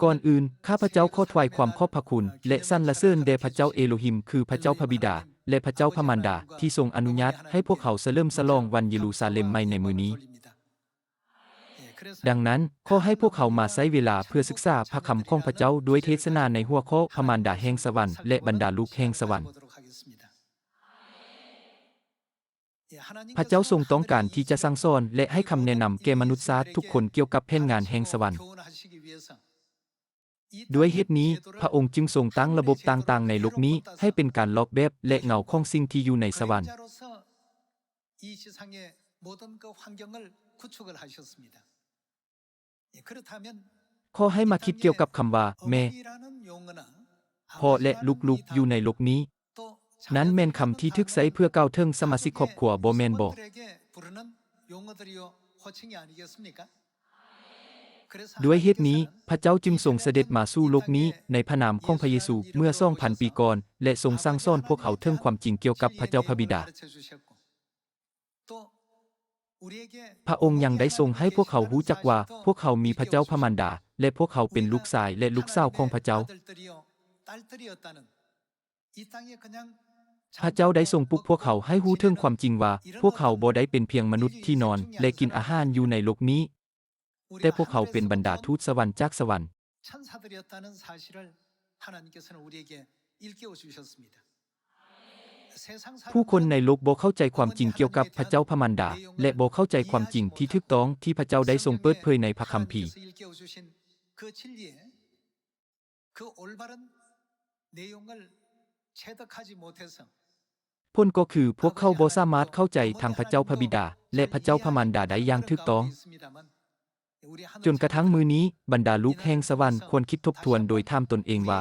ກ່ອນອື່ນ, ຂ້າພະເຈົ້າຂໍຖວາຍຄວາມຂອບພະຄຸນ ແລະ ສັນລະເສີນແດ່ພະເຈົ້າເອໂລຮິມ, ຄືພະເຈົ້າພະບິດາ ແລະ ພະເຈົ້າພະມານດາ ທີ່ຊົງອະນຸຍາດໃຫ້ພວກເຮົາສະເຫຼີມສະຫຼອງວັນເຢຣູຊາເລັມໃໝ່ໃນມື້ນີ້. ດັ່ງນັ້ນ, ຂໍໃຫ້ພວກເຮົາມາໃຊ້ເວລາເພື່ອສຶກສາພະຄຳຂອງພະເຈົ້າດ້ວຍເທດສະໜາໃນຫົວຂໍ້ ພະມານດາແຫ່ງສະຫວັນ ແລະ ບັນດາລູກແຫ່ງສະຫວັນ. ພະເຈົ້າຊົງຕ້ອງການທີ່ຈະສັ່ງສອນ ແລະ ໃຫ້ຄຳແນະນຳແກ່ມະນຸດຊາດທຸກຄົນກ່ຽວກັບແຜນງານແຫ່ງສະຫວັນ. ດ້ວຍເຫດນີ້, ພະອົງຈຶ່ງຊົງຕັ້ງລະບົບຕ່າງໆໃນໂລກນີ້ໃຫ້ເປັນການລອກແບບ ແລະ ເງົາຂອງສິ່ງທີ່ຢູ່ໃນສະຫວັນ. ຂໍໃຫ້ມາຄິດກ່ຽວກັບຄຳວ່າແມ່, ພໍ່ ແລະ ລູກໆຢູ່ໃນໂລກນີ້. ນັ້ນແມ່ນຄຳທີ່ຖືກໃຊ້ເພື່ອກ່າວເຖິງສະມາຊິກຄອບຄົວ, ບໍ່ແມ່ນບໍ? ດ້ວຍເຫດນີ້, ພະເຈົ້າຈຶ່ງຊົງສະເດັດມາສູ່ໂລກນີ້ໃນພະນາມຂອງພະເຢຊູເມື່ອສອງພັນປີກ່ອນ ແລະ ຊົງສັ່ງສອນພວກເຮົາເຖິງຄວາມຈິງກ່ຽວກັບພະເຈົ້າພະບິດາ. ພະອົງຍັງໄດ້ຊົງໃຫ້ພວກເຮົາຮູ້ຈັກວ່າ ພວກເຮົາມີພະເຈົ້າພະມານດາ ແລະ ພວກເຮົາເປັນລູກຊາຍ ແລະ ລູກສາວຂອງພະເຈົ້າ. ພະເຈົ້າໄດ້ຊົງປຸກພວກເຮົາໃຫ້ຮູ້ເຖິງຄວາມຈິງວ່າ ພວກເຮົາບໍ່ໄດ້ເປັນພຽງມະນຸດທີ່ນອນ ແລະ ກິນອາຫານຢູ່ໃນໂລກນີ້, ແຕ່ພວກເຮົາເປັນບັນດາທູດສະຫວັນຈາກສະຫວັນ. ຜູ້ຄົນໃນໂລກບໍ່ເຂົ້າໃຈຄວາມຈິງກ່ຽວກັບພະເຈົ້າພະມານດາ ແລະ ບໍ່ເຂົ້າໃຈຄວາມຈິງທີ່ຖືກຕ້ອງທີ່ພະເຈົ້າໄດ້ຊົງເປີດເຜີຍໃນພະຄຳພີ. ຜົນກໍຄື ພວກເຂົາບໍ່ສາມາດເຂົ້າໃຈທັງພະເຈົ້າພະບິດາ ແລະ ພະເຈົ້າພະມານດາໄດ້ຢ່າງຖືກຕ້ອງ. ຈົນກະທັ່ງມື້ນີ້, ບັນດາລູກແຫ່ງສະຫວັນຄວນຄິດທົບທວນໂດຍຖາມຕົນເອງວ່າ,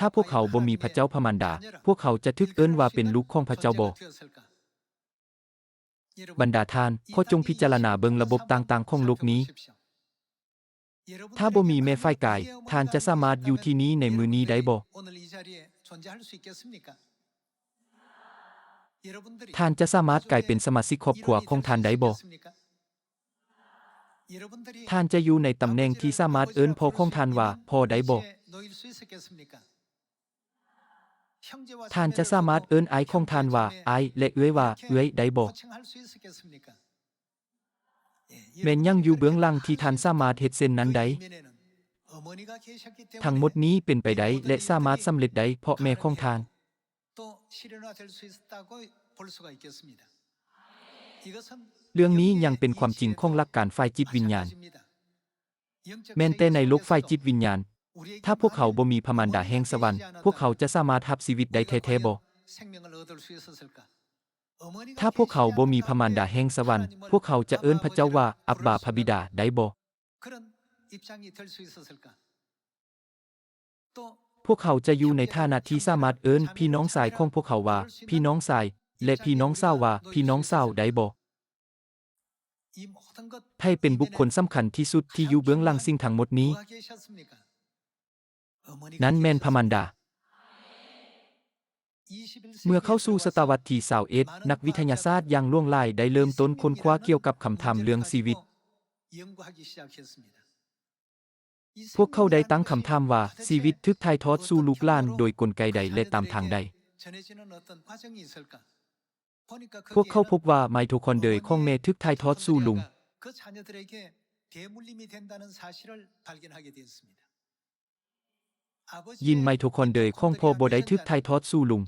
ຖ້າພວກເຮົາບໍ່ມີພະເຈົ້າພະມານດາ, ພວກເຮົາຈະຖືກເອີ້ນວ່າເປັນລູກຂອງພະເຈົ້າບໍ? ບັນດາທ່ານ, ຂໍຈົ່ງພິຈາລະນາເບິ່ງລະບົບຕ່າງໆຂອງໂລກນີ້. ຖ້າບໍ່ມີແມ່ຝ່າຍກາຍ, ທ່ານຈະສາມາດຢູ່ທີ່ນີ້ໃນມື້ນີ້ໄດ້ບໍ່? ທ່ານຈະສາມາດກາຍເປັນສະມາຊິກຄອບຄົວຂອງທ່ານໄດ້ບໍ່? ທ່ານຈະຢູ່ໃນຕຳແໜ່ງທີ່ສາມາດເອີ້ນພໍ່ຂອງທ່ານວ່າພໍ່ໄດ້ບໍ່? ທ່ານຈະສາມາດເອີ້ນອ້າຍຂອງທ່ານວ່າອ້າຍ ແລະ ເອື້ອຍວ່າເອື້ອຍໄດ້ບໍ່? ແມ່ນຫຍັງຢູ່ເບື້ອງຫຼັງທີ່ທ່ານສາມາດເຮັດເຊັ່ນນັ້ນໄດ້? ທັງໝົດນີ້ເປັນໄປໄດ້ ແລະ ສາມາດສຳເລັດໄດ້ເພາະແມ່ຂອງທ່ານ. ເລື່ອງນີ້ຍັງເປັນຄວາມຈິງຂອງຫຼັກການຝ່າຍຈິດວິນຍານ. ແມ່ນແຕ່ໃນໂລກຝ່າຍຈິດວິນຍານ, ຖ້າພວກເຮົາບໍ່ມີພະມານດາແຫ່ງສະຫວັນ, ພວກເຮົາຈະສາມາດຮັບຊີວິດໄດ້ແທ້ໆບໍ່? ຖ້າພວກເຮົາບໍ່ມີພະມານດາແຫ່ງສະຫວັນ, ພວກເຮົາຈະເອີ້ນພະເຈົ້າວ່າ ອັບບາ ພະບິດາ ໄດ້ບໍ່? ພວກເຮົາຈະຢູ່ໃນຖານະທີ່ສາມາດເອີ້ນພີ່ນ້ອງຊາຍຂອງພວກເຮົາວ່າ ພີ່ນ້ອງຊາຍ ແລະ ພີ່ນ້ອງສາວວ່າ ພີ່ນ້ອງສາວ ໄດ້ບໍ່? ໃຜເປັນບຸກຄົນສຳຄັນທີ່ສຸດທີ່ຢູ່ເບື້ອງຫຼັງສິ່ງທັງໝົດນີ້? ນັ້ນແມ່ນພະມານດາ. ເມື່ອເຂົ້າສູ່ສະຕະວັດທີຊາວເອັດ, ນັກວິທະຍາສາດຢ່າງຫຼວງຫຼາຍໄດ້ເລີ່ມຕົ້ນຄົ້ນຄວ້າກ່ຽວກັບຄຳຖາມເລື່ອງຊີວິດ. ພວກເຂົາໄດ້ຕັ້ງຄຳຖາມວ່າ ຊີວິດຖືກຖ່າຍທອດສູ່ລູກຫຼານໂດຍກົນໄກໃດ ແລະ ຕາມທາງໃດ? ພວກເຂົາພົບວ່າໄມໂທຄອນເດຍຂອງແມ່ຖືກຖ່າຍທອດສູ່ລຸງ. ຢີນໄມໂທຄອນເດຍຂອງພໍ່ບໍ່ໄດ້ຖືກຖ່າຍທອດສູ່ລຸງ.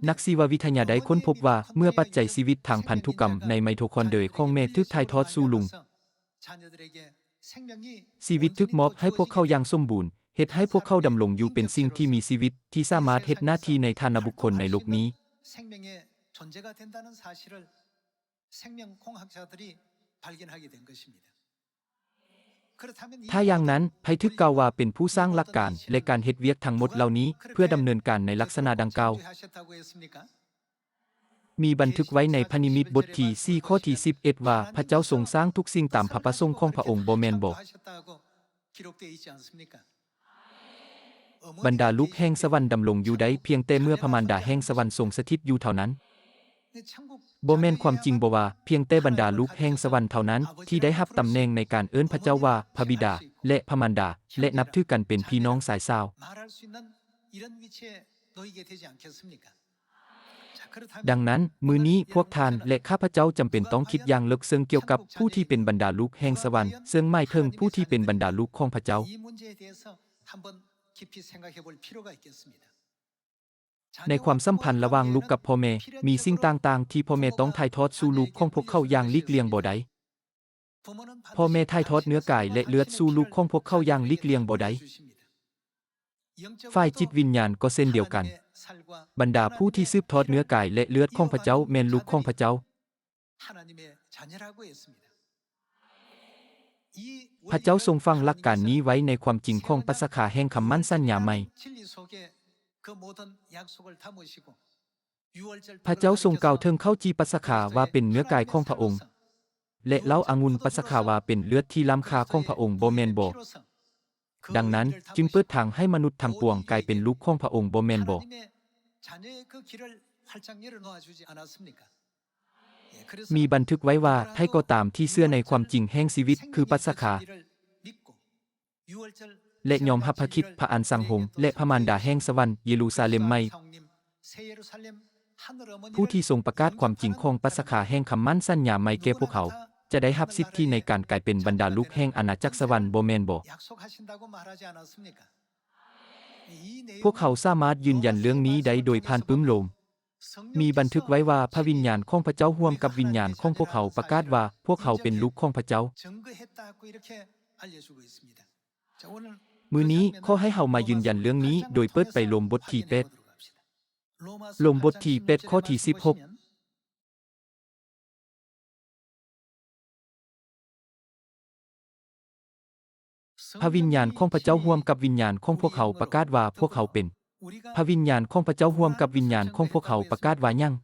ນັກຊີວະວິທະຍາໄດ້ຄົ້ນພົບວ່າ ເມື່ອປັດໄຈຊີວິດທາງພັນທຸກຳໃນໄມໂທຄອນເດຍຂອງແມ່ຖືກຖ່າຍທອດສູ່ລຸງ, ຊີວິດຖືກມອບໃຫ້ພວກເຂົາຢ່າງສົມບູນ, ເຮັດໃຫ້ພວກເຂົາດຳລົງຢູ່ເປັນສິ່ງທີ່ມີຊີວິດທີ່ສາມາດເຮັດໜ້າທີ່ໃນຖານະບຸກຄົນໃນໂລກນີ້. ຖ້າຢ່າງນັ້ນ, ໃຜຖືກກ່າວວ່າເປັນຜູ້ສ້າງຫຼັກການ ແລະ ການເຮັດວຽກທັງໝົດເຫຼົ່ານີ້ ເພື່ອດຳເນີນການໃນລັກສະນະດັ່ງກ່າວ? ມີບັນທຶກໄວ້ໃນພະນິມິດບົດທີສີ່ ຂໍ້ທີສິບເອັດ ວ່າ ພະເຈົ້າຊົງສ້າງທຸກສິ່ງຕາມພະປະສົງຂອງພະອົງ, ບໍ່ແມ່ນບໍ? ບັນດາລູກແຫ່ງສະຫວັນດຳລົງຢູ່ໄດ້ພຽງແຕ່ເມື່ອພະມານດາແຫ່ງສະຫວັນຊົງສະຖິດຢູ່ເທົ່ານັ້ນ. ບໍ່ແມ່ນຄວາມຈິງບໍວ່າ ພຽງແຕ່ບັນດາລູກແຫ່ງສະຫວັນເທົ່ານັ້ນທີ່ໄດ້ຮັບຕຳແໜ່ງໃນການເອີ້ນພະເຈົ້າວ່າພະບິດາ ແລະ ພະມານດາ ແລະ ນັບຖືກັນເປັນພີ່ນ້ອງຊາຍສາວ? ດັ່ງນັ້ນ, ມື້ນີ້ພວກທ່ານ ແລະ ຂ້າພະເຈົ້າຈຳເປັນຕ້ອງຄິດຢ່າງເລິກເຊິ່ງກ່ຽວກັບຜູ້ທີ່ເປັນບັນດາລູກແຫ່ງສະຫວັນ, ເຊິ່ງໝາຍເຖິງຜູ້ທີ່ເປັນບັນດາລູກຂອງພະເຈົ້າ. ໃນຄວາມສຳພັນລະຫວ່າງລູກກັບພໍ່ແມ່, ມີສິ່ງຕ່າງໆທີ່ພໍ່ແມ່ຕ້ອງຖ່າຍທອດສູ່ລູກຂອງພວກເຂົາຢ່າງຫຼີກລ່ຽງບໍ່ໄດ້. ພໍ່ແມ່ຖ່າຍທອດເນື້ອກາຍ ແລະ ເລືອດສູ່ລູກຂອງພວກເຂົາຢ່າງຫຼີກລ່ຽງບໍ່ໄດ້. ຝ່າຍຈິດວິນຍານກໍເຊັ່ນດຽວກັນ. ບັນດາຜູ້ທີ່ສືບທອດເນື້ອກາຍ ແລະ ເລືອດຂອງພະເຈົ້າແມ່ນລູກຂອງພະເຈົ້າ. ພະເຈົ້າຊົງຝັງຫຼັກການນີ້ໄວ້ໃນຄວາມຈິງຂອງປັດສະຄາແຫ່ງຄຳໝັ້ນສັນຍາໃໝ່. ພະເຈົ້າຊົງກ່າວເຖິງເຂົ້າຈີ່ປັດສະຄາວ່າເປັນເນື້ອກາຍຂອງພະອົງ ແລະ ເຫຼົ້າອະງຸ່ນປັດສະຄາວ່າເປັນເລືອດທີ່ລ້ຳຄ່າຂອງພະອົງ, ບໍ່ແມ່ນບໍ? ດັ່ງນັ້ນ, ຈຶ່ງເປີດທາງໃຫ້ມະນຸດທັງປວງກາຍເປັນລູກຂອງພະອົງ, ບໍ່ແມ່ນບໍ? ມີບັນທຶກໄວ້ວ່າ ໃຜກໍຕາມທີ່ເຊື່ອໃນຄວາມຈິງແຫ່ງຊີວິດ ຄືປັດສະຄາ ແລະ ຍອມຮັບພະຄຣິດ, ພະອັນສັງຫົງ ແລະ ພະມານດາແຫ່ງສະຫວັນ, ເຢຣູຊາເລັມໃໝ່, ຜູ້ທີ່ຊົງປະກາດຄວາມຈິງຂອງປັດສະຄາແຫ່ງຄຳໝັ້ນສັນຍາໃໝ່ແກ່ພວກເຮົາ, ຈະໄດ້ຮັບສິດທິໃນການກາຍເປັນບັນດາລູກແຫ່ງອານາຈັກສະຫວັນ, ບໍ່ແມ່ນບໍ? ພວກເຮົາສາມາດຢືນຢັນເລື່ອງນີ້ໄດ້ໂດຍຜ່ານປື້ມໂລມ. ມີບັນທຶກໄວ້ວ່າ ພະວິນຍານຂອງພະເຈົ້າຮ່ວມກັບວິນຍານຂອງພວກເຮົາປະກາດວ່າ ພວກເຮົາເປັນລູກຂອງພະເຈົ້າ. ມື້ນີ້ຂໍໃຫ້ເຮົາມາຢືນຢັນເລື່ອງນີ້ໂດຍເປີດໄປໂລມບົດທີແປດ. ໂລມບົດທີແປດ ຂໍ້ທີສິບຫົກ. ພະວິນຍານຂອງພະເຈົ້າຮ່ວມກັບວິນຍານຂອງພວກເຮົາປະກາດວ່າພວກເຮົາເປັນ. ພະວິນຍານຂອງພະເຈົ້າຮ່ວມກັບວິນຍານຂອງພວກເຮົາປະກາດວ່າຫຍັງ?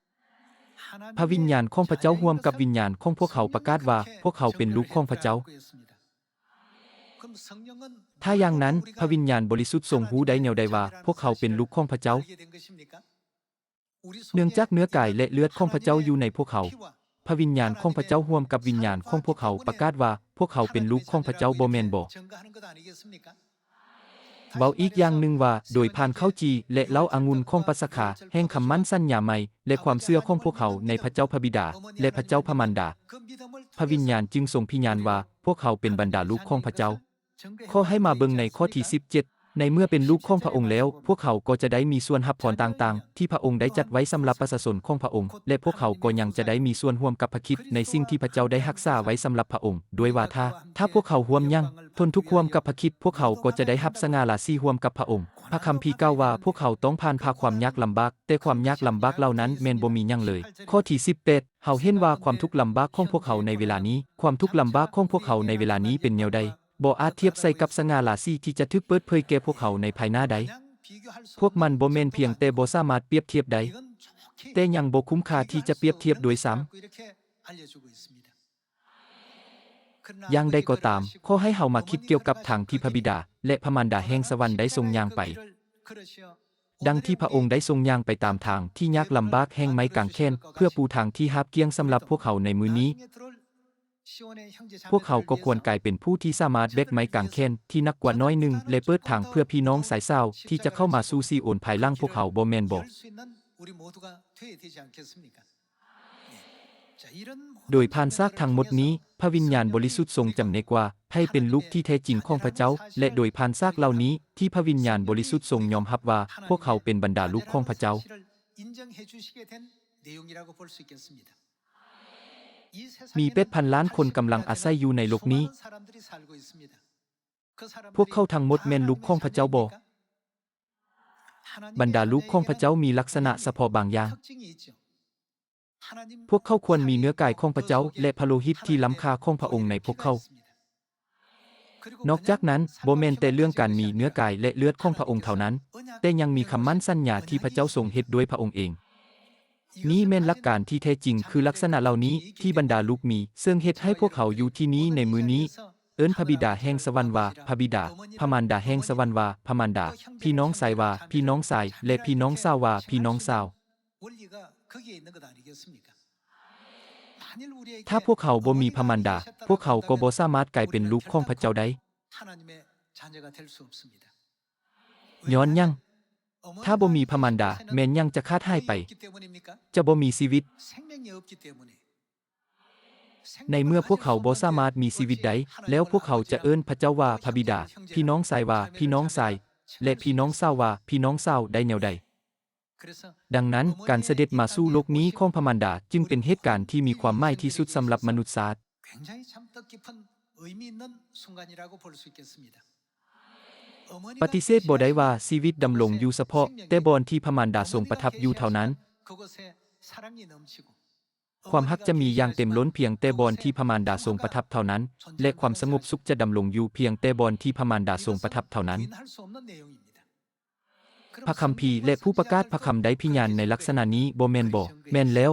ພະວິນຍານຂອງພະເຈົ້າຮ່ວມກັບວິນຍານຂອງພວກເຮົາປະກາດວ່າພວກເຮົາເປັນລູກຂອງພະເຈົ້າ. ຖ້າຢ່າງນັ້ນ, ພະວິນຍານບໍລິສຸດຊົງຮູ້ໄດ້ແນວໃດວ່າພວກເຮົາເປັນລູກຂອງພະເຈົ້າ? ເນື່ອງຈາກເນື້ອກາຍ ແລະ ເລືອດຂອງພະເຈົ້າຢູ່ໃນພວກເຮົາ, ພະວິນຍານຂອງພະເຈົ້າຮ່ວມກັບວິນຍານຂອງພວກເຮົາປະກາດວ່າພວກເຮົາເປັນລູກຂອງພະເຈົ້າ, ບໍ່ແມ່ນບໍ? ເວົ້າອີກຢ່າງໜຶ່ງວ່າ ໂດຍຜ່ານເຂົ້າຈີ່ ແລະ ເຫຼົ້າອະງຸ່ນຂອງປັດສະຄາແຫ່ງຄຳໝັ້ນສັນຍາໃໝ່ ແລະ ຄວາມເຊື່ອຂອງພວກເຮົາໃນພະເຈົ້າພະບິດາ ແລະ ພະເຈົ້າພະມານດາ, ພະວິນຍານຈຶ່ງຊົງພິຍານວ່າພວກເຮົາເປັນບັນດາລູກຂອງພະເຈົ້າ. ຂໍໃຫ້ມາເບິ່ງໃນຂໍ້ທີສິບເຈັດ, ໃນເມື່ອເປັນລູກຂອງພະອົງແລ້ວ, ພວກເຮົາກໍຈະໄດ້ມີສ່ວນຮັບພອນຕ່າງໆ ທີ່ພະອົງໄດ້ຈັດໄວ້ສຳລັບປະຊາຊົນຂອງພະອົງ, ແລະ ພວກເຮົາກໍຍັງຈະໄດ້ມີສ່ວນຮ່ວມກັບພະຄຣິດໃນສິ່ງທີ່ພະເຈົ້າໄດ້ຮັກສາໄວ້ສຳລັບພະອົງ, ດ້ວຍວ່າຖ້າ, ຖ້າພວກເຮົາຮ່ວມຍັງ, ທົນທຸກຮ່ວມກັບພະຄຣິດ, ພວກເຮົາກໍຈະໄດ້ຮັບສະຫງ່າລາສີຮ່ວມກັບພະອົງ. ພະຄຳພີກ່າວວ່າພວກເຮົາຕ້ອງຜ່ານຜ່າຄວາມຍາກລຳບາກ, ແຕ່ຄວາມຍາກລຳບາກເຫຼົ່ານັ້ນແມ່ນບໍ່ມີຫຍັງເລີຍ. ຂໍ້ທີສິບແປດ. ເຮົາເຫັນວ່າຄວາມທຸກລຳບາກຂອງພວກເຮົາໃນເວລານີ້, ຄວາມທຸກລຳບາກຂອງພວກເຮົາໃນເວລານີ້ເປັນແນວໃດ, ບໍ່ອາດທຽບໃສ່ກັບສະຫງ່າລາສີທີ່ຈະຖືກເປີດເຜີຍແກ່ພວກເຮົາໃນພາຍໜ້າໄດ້. ພວກມັນບໍ່ແມ່ນພຽງແຕ່ບໍ່ສາມາດປຽບທຽບໄດ້, ແຕ່ຍັງບໍ່ຄຸ້ມຄ່າທີ່ຈະປຽບທຽບດ້ວຍຊ້ຳ. ຢ່າງໃດກໍຕາມ, ຂໍໃຫ້ເຮົາມາຄິດກ່ຽວກັບທາງທີ່ພະບິດາ ແລະ ພະມານດາແຫ່ງສະຫວັນໄດ້ຊົງຍ່າງໄປ. ດັ່ງທີ່ພະອົງໄດ້ຊົງຍ່າງໄປຕາມທາງທີ່ຍາກລຳບາກແຫ່ງໄມ້ກາງແຂນ ເພື່ອປູທາງທີ່ຮາບກ້ຽງສຳລັບພວກເຮົາໃນມື້ນີ້, ພວກເຮົາກໍຄວນກາຍເປັນຜູ້ທີ່ສາມາດແບກໄມ້ກາງແຂນທີ່ໜັກກວ່າໜ້ອຍໜຶ່ງ ແລະ ເປີດທາງເພື່ອພີ່ນ້ອງຊາຍສາວທີ່ຈະເຂົ້າມາສູ່ຊີໂອນພາຍຫຼັງພວກເຮົາ, ບໍ່ແມ່ນບໍ? ໂດຍຜ່ານຊາກທັງໝົດນີ້, ພະວິນຍານບໍລິສຸດຊົງຈຳແນກວ່າໃຜເປັນລູກທີ່ແທ້ຈິງຂອງພະເຈົ້າ, ແລະ ໂດຍຜ່ານຊາກເຫຼົ່ານີ້ທີ່ພະວິນຍານບໍລິສຸດຊົງຍອມຮັບວ່າພວກເຮົາເປັນບັນດາລູກຂອງພະເຈົ້າ. ມີແປດພັນລ້ານຄົນກຳລັງອາໄສຢູ່ໃນໂລກນີ້. ພວກເຂົາທັງໝົດແມ່ນລູກຂອງພະເຈົ້າບໍ? ບັນດາລູກຂອງພະເຈົ້າມີລັກສະນະສະເພາະບາງຢ່າງ. ພວກເຂົາຄວນມີເນື້ອກາຍຂອງພະເຈົ້າ ແລະ ພະໂລຫິດທີ່ລ້ຳຄ່າຂອງພະອົງໃນພວກເຂົາ. ນອກຈາກນັ້ນ, ບໍ່ແມ່ນແຕ່ເລື່ອງການມີເນື້ອກາຍ ແລະ ເລືອດຂອງພະອົງເທົ່ານັ້ນ, ແຕ່ຍັງມີຄຳໝັ້ນສັນຍາທີ່ພະເຈົ້າຊົງເຮັດດ້ວຍພະອົງເອງ. ນີ້ແມ່ນຫຼັກການທີ່ແທ້ຈິງ, ຄືລັກສະນະເຫຼົ່ານີ້ທີ່ບັນດາລູກມີ, ເຊິ່ງເຮັດໃຫ້ພວກເຮົາຢູ່ທີ່ນີ້ໃນມື້ນີ້, ເອີ້ນພະບິດາແຫ່ງສະຫວັນວ່າພະບິດາ, ພະມານດາແຫ່ງສະຫວັນວ່າພະມານດາ, ພີ່ນ້ອງຊາຍວ່າພີ່ນ້ອງຊາຍ ແລະ ພີ່ນ້ອງສາວວ່າພີ່ນ້ອງສາວ. ຖ້າພວກເຮົາບໍ່ມີພະມານດາ, ພວກເຮົາກໍບໍ່ສາມາດກາຍເປັນລູກຂອງພະເຈົ້າໄດ້. ຍ້ອນຫຍັງ? ຖ້າບໍ່ມີພະມານດາ, ແມ່ນຫຍັງຈະຂາດຫາຍໄປ? ຈະບໍ່ມີຊີວິດ. ໃນເມື່ອພວກເຮົາບໍ່ສາມາດມີຊີວິດໄດ້, ແລ້ວພວກເຮົາຈະເອີ້ນພະເຈົ້າວ່າພະບິດາ, ພີ່ນ້ອງຊາຍວ່າພີ່ນ້ອງຊາຍ ແລະ ພີ່ນ້ອງສາວວ່າພີ່ນ້ອງສາວໄດ້ແນວໃດ? ດັ່ງນັ້ນ, ການສະເດັດມາສູ່ໂລກນີ້ຂອງພະມານດາ ຈຶ່ງເປັນເຫດການທີ່ມີຄວາມໝາຍທີ່ສຸດສຳລັບມະນຸດຊາດ. ປະຕິເສດບໍ່ໄດ້ວ່າຊີວິດດຳລົງຢູ່ສະເພາະແຕ່ບ່ອນທີ່ພະມານດາຊົງປະທັບຢູ່ເທົ່ານັ້ນ. ຄວາມຮັກຈະມີຢ່າງເຕັມລົ້ນພຽງແຕ່ບ່ອນທີ່ພະມານດາຊົງປະທັບເທົ່ານັ້ນ, ແລະ ຄວາມສະຫງົບສຸກຈະດຳລົງຢູ່ພຽງແຕ່ບ່ອນທີ່ພະມານດາຊົງປະທັບເທົ່ານັ້ນ. ພະຄຳພີ ແລະ ຜູ້ປະກາດພະຄຳໄດ້ພິຍານໃນລັກສະນະນີ້, ບໍ່ແມ່ນບໍ? ແມ່ນແລ້ວ.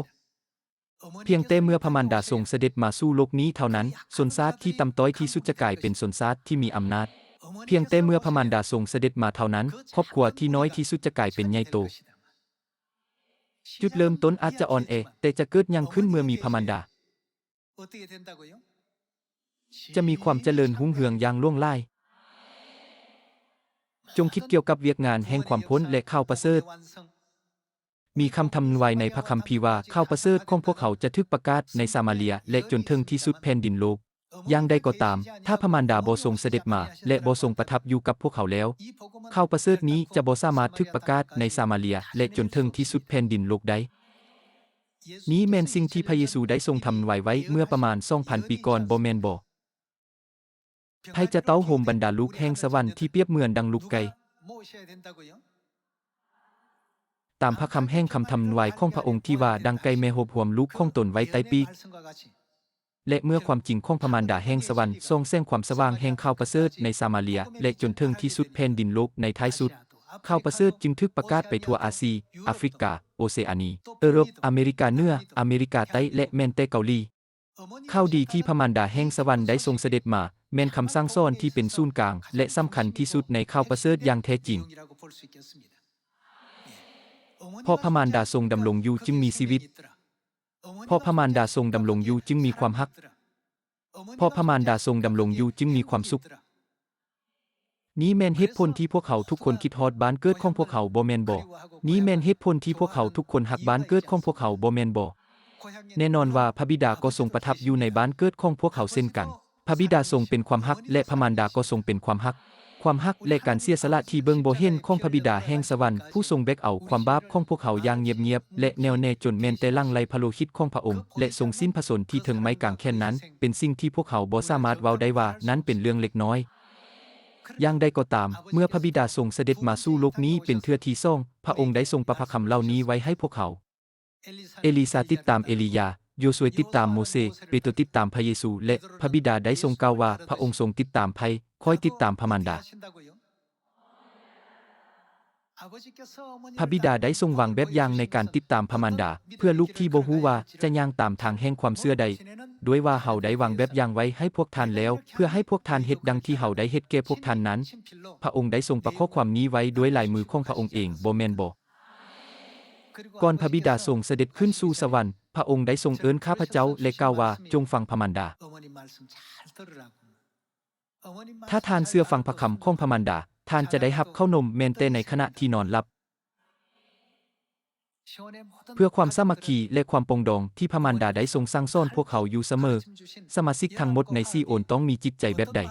ພຽງແຕ່ເມື່ອພະມານດາຊົງສະເດັດມາສູ່ໂລກນີ້ເທົ່ານັ້ນ, ຊົນຊາດທີ່ຕ່ຳຕ້ອຍທີ່ສຸດຈະກາຍເປັນຊົນຊາດທີ່ມີອຳນາດ. ພຽງແຕ່ເມື່ອພະມານດາຊົງສະເດັດມາເທົ່ານັ້ນ, ຄອບຄົວທີ່ນ້ອຍທີ່ສຸດຈະກາຍເປັນໃຫຍ່ໂຕ. ຈຸດເລີ່ມຕົ້ນອາດຈະອ່ອນແອ, ແຕ່ຈະເກີດຫຍັງຂຶ້ນເມື່ອມີພະມານດາ? ຈະມີຄວາມຈະເລີນຮຸ່ງເຮືອງຢ່າງຫຼວງຫຼາຍ. ຈົ່ງຄິດກ່ຽວກັບວຽກງານແຫ່ງຄວາມພົ້ນ ແລະ ຂ່າວປະເສີດ. ມີຄຳທຳນາຍໃນພະຄຳພີວ່າ ຂ່າວປະເສີດຂອງພວກເຮົາຈະຖືກປະກາດໃນສາມາເລຍ ແລະ ຈົນເຖິງທີ່ສຸດແຜ່ນດິນໂລກ. ຢ່າງໃດກໍຕາມ, ຖ້າພະມານດາບໍ່ຊົງສະເດັດມາ ແລະ ບໍ່ຊົງປະທັບຢູ່ກັບພວກເຮົາແລ້ວ, ຂ່າວປະເສີດນີ້ຈະບໍ່ສາມາດຖືກປະກາດໃນສາມາເລຍ ແລະ ຈົນເຖິງທີ່ສຸດແຜ່ນດິນໂລກໄດ້. ນີ້ແມ່ນສິ່ງທີ່ພະເຢຊູໄດ້ຊົງທຳນາຍໄວ້ເມື່ອປະມານສອງພັນປີກ່ອນ, ບໍ່ແມ່ນບໍ? ໃຜຈະເຕົ້າໂຮມບັນດາລູກແຫ່ງສະຫວັນທີ່ປຽບເໝືອນດັ່ງລູກໄກ່? ຕາມພະຄຳແຫ່ງຄຳທຳນາຍຂອງພະອົງທີ່ວ່າ ດັ່ງໄກ່ແມ່ໂຮບຮວມລູກຂອງຕົນໄວ້ໃຕ້ປີກ. ແລະ ເມື່ອຄວາມຈິງຂອງພະມານດາແຫ່ງສະຫວັນສ່ອງແສງຄວາມສະຫວ່າງແຫ່ງຂ່າວປະເສີດໃນສາມາເລຍ ແລະ ຈົນເຖິງທີ່ສຸດແຜ່ນດິນໂລກໃນທ້າຍສຸດ, ຂ່າວປະເສີດຈຶ່ງຖືກປະກາດໄປທົ່ວອາຊີ, ອາຟຣິກາ, ໂອເຊອານີ, ເອີຣົບ, ອາເມລິກາເໜືອ, ອາເມລິກາໃຕ້ ແລະ ແມ່ນແຕ່ເກົາຫຼີ. ຂ່າວດີທີ່ພະມານດາແຫ່ງສະຫວັນໄດ້ຊົງສະເດັດມາ ແມ່ນຄຳສັ່ງສອນທີ່ເປັນສູນກາງ ແລະ ສຳຄັນທີ່ສຸດໃນຂ່າວປະເສີດຢ່າງແທ້ຈິງ. ເພາະພະມານດາຊົງດຳລົງຢູ່ຈຶ່ງມີຊີວິດ. ເພາະພະມານດາຊົງດຳລົງຢູ່ຈຶ່ງມີຄວາມຮັກ. ເພາະພະມານດາຊົງດຳລົງຢູ່ຈຶ່ງມີຄວາມສຸກ. ນີ້ແມ່ນເຫດຜົນທີ່ພວກເຮົາທຸກຄົນຄິດຮອດບ້ານເກີດຂອງພວກເຮົາ, ບໍ່ແມ່ນບໍ? ນີ້ແມ່ນເຫດຜົນທີ່ພວກເຮົາທຸກຄົນຮັກບ້ານເກີດຂອງພວກເຮົາ, ບໍ່ແມ່ນບໍ? ແນ່ນອນວ່າພະບິດາກໍຊົງປະທັບຢູ່ໃນບ້ານເກີດຂອງພວກເຮົາເຊັ່ນກັນ. ພະບິດາຊົງເປັນຄວາມຮັກ ແລະ ພະມານດາກໍຊົງເປັນຄວາມຮັກ. ຄວາມຮັກ ແລະ ການເສຍສະຫຼະທີ່ເບິ່ງບໍ່ເຫັນຂອງພະບິດາແຫ່ງສະຫວັນ ຜູ້ຊົງແບກເອົາຄວາມບາບຂອງພວກເຮົາຢ່າງງຽບໆ ແລະ ແນ່ວແນ່ຈົນແມ່ນແຕ່ຫຼັ່ງໄຫຼພະໂລຫິດຂອງພະອົງ ແລະ ຊົງສິ້ນພະຊົນທີ່ເທິງໄມ້ກາງແຂນນັ້ນ ເປັນສິ່ງທີ່ພວກເຮົາບໍ່ສາມາດເວົ້າໄດ້ວ່ານັ້ນເປັນເລື່ອງເລັກນ້ອຍ. ຢ່າງໃດກໍຕາມ, ເມື່ອພະບິດາຊົງສະເດັດມາສູ່ໂລກນີ້ເປັນເທື່ອທີສອງ, ພະອົງໄດ້ຊົງປະພະຄຳເຫຼົ່ານີ້ໄວ້ໃຫ້ພວກເຮົາ. ເອລີຊາຕິດຕາມເອລີຢາ, ໂຢຊວຍຕິດຕາມໂມເຊ, ເປໂຕຕິດຕາມພະເຢຊູ ແລະ ພະບິດາໄດ້ຊົງກ່າວວ່າ ພະອົງຊົງຕິດຕາມໃຜ, ຂ້ອຍຕິດຕາມພະມານດາ. ພະບິດາໄດ້ຊົງວາງແບບຢ່າງໃນການຕິດຕາມພະມານດາ ເພື່ອລູກທີ່ບໍ່ຮູ້ວ່າຈະຍ່າງຕາມທາງແຫ່ງຄວາມເຊື່ອໃດ, ດ້ວຍວ່າເຮົາໄດ້ວາງແບບຢ່າງໄວ້ໃຫ້ພວກທ່ານແລ້ວ ເພື່ອໃຫ້ພວກທ່ານເຮັດດັ່ງທີ່ເຮົາໄດ້ເຮັດແກ່ພວກທ່ານນັ້ນ. ພະອົງໄດ້ຊົງປະຂໍ້ຄວາມນີ້ໄວ້ດ້ວຍລາຍມືຂອງພະອົງເອງ, ບໍ່ແມ່ນບໍ? ກ່ອນພະບິດາຊົງສະເດັດຂຶ້ນສູ່ສະຫວັນ, ພະອົງໄດ້ຊົງເອີ້ນຂ້າພະເຈົ້າ ແລະ ກ່າວວ່າ, ຈົ່ງຟັງພະມານດາ. ຖ້າທ່ານເຊື່ອຟັງພະຄຳຂອງພະມານດາ, ທ່ານຈະໄດ້ຮັບເຂົ້າໜົມແມ່ນແຕ່ໃນຂະນະທີ່ນອນຫຼັບ. ເພື່ອຄວາມສາມັກຄີ ແລະ ຄວາມປອງດອງທີ່ພະມານດາໄດ້ຊົງສັ່ງສອນພວກເຮົາຢູ່ສະເໝີ, ສະມາຊິກທັງໝົດໃນຊີໂອນຕ້ອງມີຈິດໃຈແບບໃດ?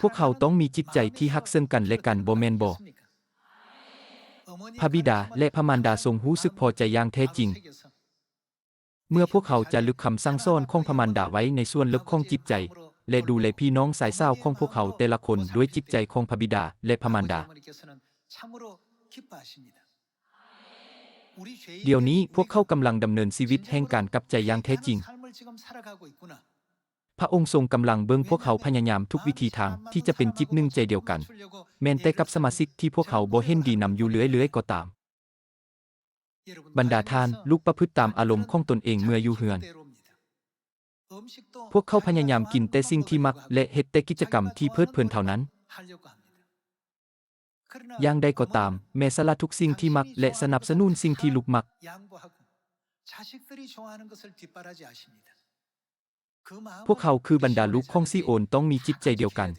ພວກເຮົາຕ້ອງມີຈິດໃຈທີ່ຮັກເຊິ່ງກັນ ແລະ ກັນ, ບໍ່ແມ່ນບໍ? ພະບິດາ ແລະ ພະມານດາຊົງຮູ້ສຶກພໍໃຈຢ່າງແທ້ຈິງ ເມື່ອພວກເຮົາຈາລຶກຄຳສັ່ງສອນຂອງພະມານດາໄວ້ໃນສ່ວນເລິກຂອງຈິດໃຈ ແລະ ດູແລພີ່ນ້ອງຊາຍສາວຂອງພວກເຮົາແຕ່ລະຄົນດ້ວຍຈິດໃຈຂອງພະບິດາ ແລະ ພະມານດາ. ດຽວນີ້ພວກເຂົາກຳລັງດຳເນີນຊີວິດແຫ່ງການກັບໃຈຢ່າງແທ້ຈິງ. ພະອົງຊົງກຳລັງເບິ່ງພວກເຮົາພະຍາຍາມທຸກວິທີທາງທີ່ຈະເປັນຈິດໜຶ່ງໃຈດຽວກັນ, ແມ່ນແຕ່ກັບສະມາຊິກທີ່ພວກເຮົາບໍ່ເຫັນດີນຳຢູ່ເລື້ອຍໆກໍຕາມ. ບັນດາທ່ານ, ລູກປະພຶດຕາມອາລົມຂອງຕົນເອງເມື່ອຢູ່ເຮືອນ. ພວກເຂົາພະຍາຍາມກິນແຕ່ສິ່ງທີ່ມັກ ແລະ ເຮັດແຕ່ກິດຈະກຳທີ່ເພີດເພີນເທົ່ານັ້ນ. ຢ່າງໃດກໍຕາມ, ແມ່ສະຫຼະທຸກສິ່ງທີ່ມັກ ແລະ ສະໜັບສະໜູນສິ່ງທີ່ລູກມັກ. ພວກເຮົາຄືບັນດາລູກຂອງຊີໂອນຕ້ອງມີຈິດໃຈດຽວກັນ.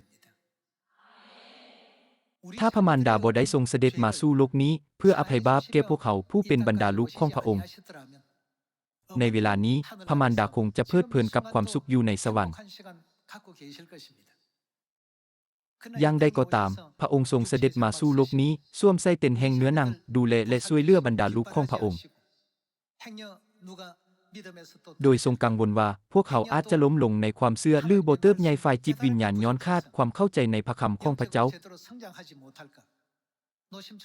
ຖ້າພະມານດາບໍ່ໄດ້ຊົງສະເດັດມາສູ່ໂລກນີ້ເພື່ອອະໄພບາບແກ່ພວກເຮົາຜູ້ເປັນບັນດາລູກຂອງພະອົງ, ໃນເວລານີ້ພະມານດາຄົງຈະເພີດເພີນກັບຄວາມສຸກຢູ່ໃນສະຫວັນ. ຢ່າງໃດກໍຕາມ, ພະອົງຊົງສະເດັດມາສູ່ໂລກນີ້, ສວມໃສ່ເຕັນແຫ່ງເນື້ອໜັງ, ດູແລ ແລະ ຊ່ວຍເຫຼືອບັນດາລູກຂອງພະອົງ, ໂດຍຊົງກັງວົນວ່າພວກເຮົາອາດຈະລົ້ມລົງໃນຄວາມເຊື່ອ ຫຼື ບໍ່ເຕີບໃຫຍ່ຝ່າຍຈິດວິນຍານຍ້ອນຂາດຄວາມເຂົ້າໃຈໃນພະຄຳຂອງພະເຈົ້າ.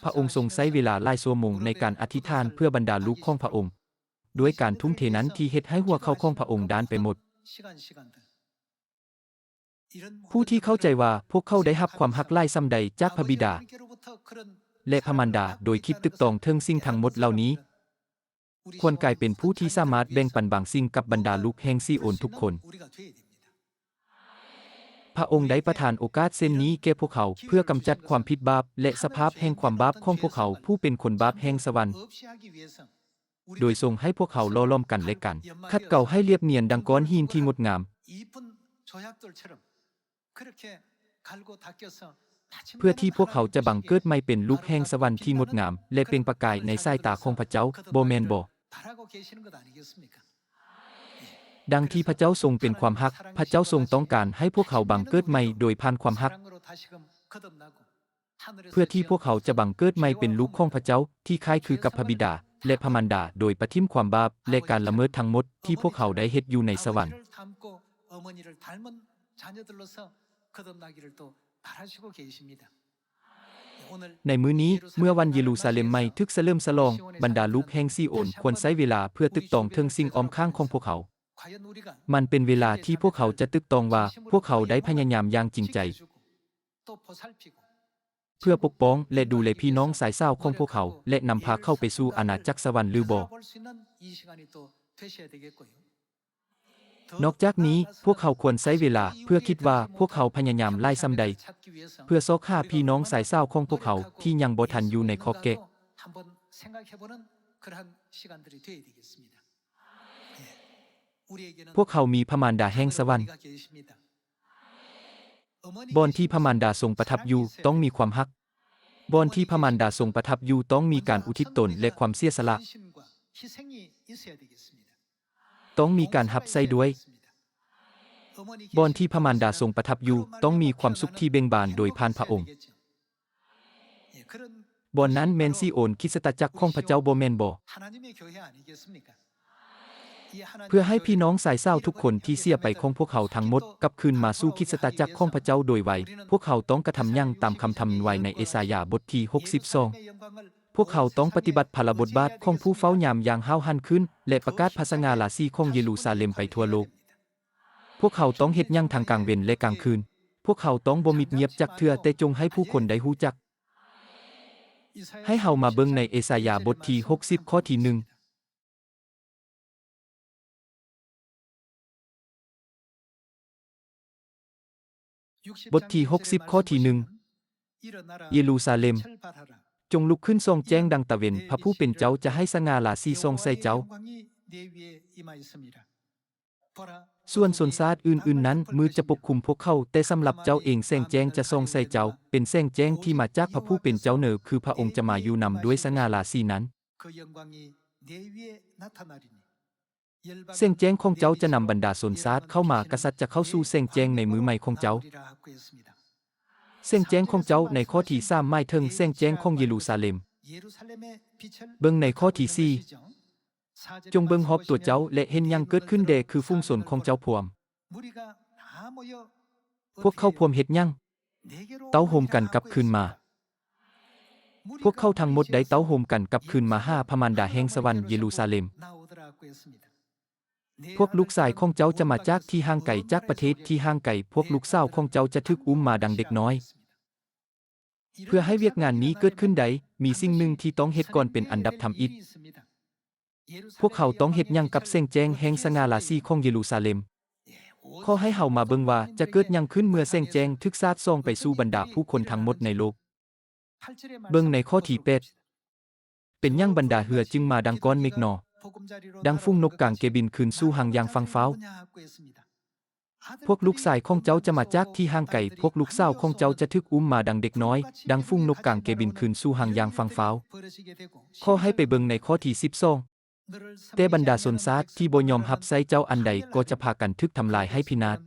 ພະອົງຊົງໃຊ້ເວລາຫຼາຍຊົ່ວໂມງໃນການອະທິຖານເພື່ອບັນດາລູກຂອງພະອົງ, ດ້ວຍການທຸ່ມເທນັ້ນທີ່ເຮັດໃຫ້ຫົວເຂົ່າຂອງພະອົງດ້ານໄປໝົດ. ຜູ້ທີ່ເຂົ້າໃຈວ່າພວກເຂົາໄດ້ຮັບຄວາມຮັກຫຼາຍສ່ຳໃດຈາກພະບິດາ ແລະ ພະມານດາ ໂດຍຄິດຕຶກຕອງເຖິງສິ່ງທັງໝົດເຫຼົ່ານີ້, ຄວນກາຍເປັນຜູ້ທີ່ສາມາດແບ່ງປັນບາງສິ່ງກັບບັນດາລູກແຫ່ງຊີໂອນທຸກຄົນ. ພະອົງໄດ້ປະທານໂອກາດເຊັ່ນນີ້ແກ່ພວກເຮົາ ເພື່ອກຳຈັດຄວາມຜິດບາບ ແລະ ສະພາບແຫ່ງຄວາມບາບຂອງພວກເຮົາຜູ້ເປັນຄົນບາບແຫ່ງສະຫວັນ, ໂດຍຊົງໃຫ້ພວກເຮົາຫຼໍ່ຫຼອມກັນ ແລະ ກັນ, ຂັດເກົາໃຫ້ລຽບນຽນດັ່ງກ້ອນຫີນທີ່ງົດງາມ, ເພື່ອທີ່ພວກເຮົາຈະບັງເກີດໃໝ່ເປັນລູກແຫ່ງສະຫວັນທີ່ງົດງາມ ແລະ ເປັ່ງປະກາຍໃນສາຍຕາຂອງພະເຈົ້າ, ບໍ່ແມ່ນບໍ? ດັ່ງທີ່ພະເຈົ້າຊົງເປັນຄວາມຮັກ, ພະເຈົ້າຊົງຕ້ອງການໃຫ້ພວກເຮົາບັງເກີດໃໝ່ໂດຍຜ່ານຄວາມຮັກ, ເພື່ອທີ່ພວກເຮົາຈະບັງເກີດໃໝ່ເປັນລູກຂອງພະເຈົ້າ ທີ່ຄ້າຍຄືກັບພະບິດາ ແລະ ພະມານດາ, ໂດຍປະຖິ້ມຄວາມບາບ ແລະ ການລະເມີດທັງໝົດທີ່ພວກເຮົາໄດ້ເຮັດຢູ່ໃນສະຫວັນ. ໃນມື້ນີ້, ເມື່ອວັນເຢຣູຊາເລັມໃໝ່ຖືກສະເຫຼີມສະຫຼອງ, ບັນດາລູກແຫ່ງຊີໂອນຄວນໃຊ້ເວລາເພື່ອຕຶກຕອງເຖິງສິ່ງອ້ອມຂ້າງຂອງພວກເຮົາ. ມັນເປັນເວລາທີ່ພວກເຮົາຈະຕຶກຕອງວ່າ ພວກເຮົາໄດ້ພະຍາຍາມຢ່າງຈິງໃຈ ເພື່ອປົກປ້ອງ ແລະ ດູແລພີ່ນ້ອງຊາຍສາວຂອງພວກເຮົາ ແລະ ນຳພາເຂົາໄປສູ່ອານາຈັກສະຫວັນຫຼືບໍ່. ນອກຈາກນີ້, ພວກເຮົາຄວນໃຊ້ເວລາເພື່ອຄິດວ່າພວກເຮົາພະຍາຍາມຫຼາຍສ່ຳໃດ ເພື່ອຊອກຫາພີ່ນ້ອງຊາຍສາວຂອງພວກເຮົາທີ່ຍັງບໍ່ທັນຢູ່ໃນຂອບເຂດ. ພວກເຮົາມີພະມານດາແຫ່ງສະຫວັນ. ບ່ອນທີ່ພະມານດາຊົງປະທັບຢູ່ຕ້ອງມີຄວາມຮັກ. ບ່ອນທີ່ພະມານດາຊົງປະທັບຢູ່ຕ້ອງມີການອຸທິດຕົນ ແລະ ຄວາມເສຍສະຫຼະ. ຕ້ອງມີການຮັບໃຊ້ດ້ວຍ. ບ່ອນທີ່ພະມານດາຊົງປະທັບຢູ່ຕ້ອງມີຄວາມສຸກທີ່ເບັ່ງບານໂດຍຜ່ານພະອົງ. ບ່ອນນັ້ນແມ່ນຊີໂອນ, ຄຣິສຕະຈັກຂອງພະເຈົ້າ, ບໍ່ແມ່ນບໍ? ເພື່ອໃຫ້ພີ່ນ້ອງຊາຍສາວທຸກຄົນທີ່ເສຍໄປຂອງພວກເຮົາທັງໝົດກັບຄືນມາສູ່ຄຣິສຕະຈັກຂອງພະເຈົ້າໂດຍໄວ, ພວກເຮົາຕ້ອງກະທຳຫຍັງ? ຕາມຄຳທຳນາຍໃນເອສາຍາບົດທີຫົກສິບສອງ, ພວກເຮົາຕ້ອງປະຕິບັດພາລະບົດບາດຂອງຜູ້ເຝົ້າຍາມຢ່າງຫ້າວຫັນຂຶ້ນ ແລະ ປະກາດພະສະຫງ່າລາສີຂອງເຢຣູຊາເລັມໄປທົ່ວໂລກ. ພວກເຮົາຕ້ອງເຮັດຫຍັງທັງກາງເວັນ ແລະ ກາງຄືນ? ພວກເຮົາຕ້ອງບໍ່ມິດງຽບຈັກເທື່ອ, ແຕ່ຈົ່ງໃຫ້ຜູ້ຄົນໄດ້ຮູ້ຈັກ. ໃຫ້ເຮົາມາເບິ່ງໃນເອສາຍາບົດທີຫົກສິບ ຂໍ້ທີໜຶ່ງ. ບົດທີຫົກສິບ ຂໍ້ທີໜຶ່ງ. ເຢຣູຊາເລັມ, ຈົ່ງລຸກຂຶ້ນສ່ອງແຈ້ງດັ່ງຕາເວັນ, ພະຜູ້ເປັນເຈົ້າຈະໃຫ້ສະຫງ່າລາສີສ່ອງໃສ່ເຈົ້າ. ສ່ວນຊົນຊາດອື່ນໆນັ້ນ, ມືດຈະປົກຄຸມພວກເຂົາ, ແຕ່ສຳລັບເຈົ້າເອງ, ແສງແຈ້ງຈະສ່ອງໃສ່ເຈົ້າ, ເປັນແສງແຈ້ງທີ່ມາຈາກພະຜູ້ເປັນເຈົ້າເນີ, ຄືພະອົງຈະມາຢູ່ນຳດ້ວຍສະຫງ່າລາສີນັ້ນ. ແສງແຈ້ງຂອງເຈົ້າຈະນຳບັນດາຊົນຊາດເຂົ້າມາ, ກະສັດຈະເຂົ້າສູ່ແສງແຈ້ງໃນມື້ໃໝ່ຂອງເຈົ້າ. ແສງແຈ້ງຂອງເຈົ້າໃນຂໍ້ທີສາມໝາຍເຖິງແສງແຈ້ງຂອງເຢຣູຊາເລັມ. ເບິ່ງໃນຂໍ້ທີສີ່. ຈົ່ງເບິ່ງຮອບຕົວເຈົ້າ ແລະ ເຫັນຫຍັງເກີດຂຶ້ນແດ່? ຄືຝູງຊົນຂອງເຈົ້າພວມ. ພວກເຂົາພວມເຮັດຫຍັງ? ເຕົ້າໂຮມກັນກັບຄືນມາ. ພວກເຂົາທັງໝົດໄດ້ເຕົ້າໂຮມກັນກັບຄືນມາຫາພະມານດາແຫ່ງສະຫວັນ, ເຢຣູຊາເລັມ. ພວກລູກຊາຍຂອງເຈົ້າຈະມາຈາກທີ່ຫ່າງໄກ, ຈາກປະເທດທີ່ຫ່າງໄກ. ພວກລູກສາວຂອງເຈົ້າຈະຖືກອຸ້ມມາດັ່ງເດັກນ້ອຍ. ເພື່ອໃຫ້ວຽກງານນີ້ເກີດຂຶ້ນໄດ້, ມີສິ່ງໜຶ່ງທີ່ຕ້ອງເຮັດກ່ອນເປັນອັນດັບທຳອິດ. ພວກເຮົາຕ້ອງເຮັດຫຍັງກັບແສງແຈ້ງແຫ່ງສະຫງ່າລາສີຂອງເຢຣູຊາເລັມ? ຂໍໃຫ້ເຮົາມາເບິ່ງວ່າຈະເກີດຫຍັງຂຶ້ນເມື່ອແສງແຈ້ງຖືກສາດສ່ອງໄປສູ່ບັນດາຜູ້ຄົນທັງໝົດໃນໂລກ. ເບິ່ງໃນຂໍ້ທີແປດ. ເປັນຫຍັງບັນດາເຮືອຈຶ່ງມາດັ່ງກ້ອນເມກໜໍ? ດັ່ງຝູງນົກກາງແກ່ບິນຄືນສູ່ຮັງຢ່າງຝັ່ງຟ້າວ. ພວກລູກຊາຍຂອງເຈົ້າຈະມາຈາກທີ່ຫ່າງໄກ, ພວກລູກສາວຂອງເຈົ້າຈະຖືກອຸ້ມມາດັ່ງເດັກນ້ອຍ, ດັ່ງຝູງນົກກາງແກ່ບິນຄືນສູ່ຮັງຢ່າງຝັ່ງຟ້າວ. ຂໍໃຫ້ໄປເບິ່ງໃນຂໍ້ທີສິບສອງ. ແຕ່ບັນດາຊົນຊາດທີ່ບໍ່ຍອມຮັບໃຊ້ເຈົ້າອັນໃດກໍຈະພາກັນຖືກທຳລາຍໃຫ້ພິນາດ.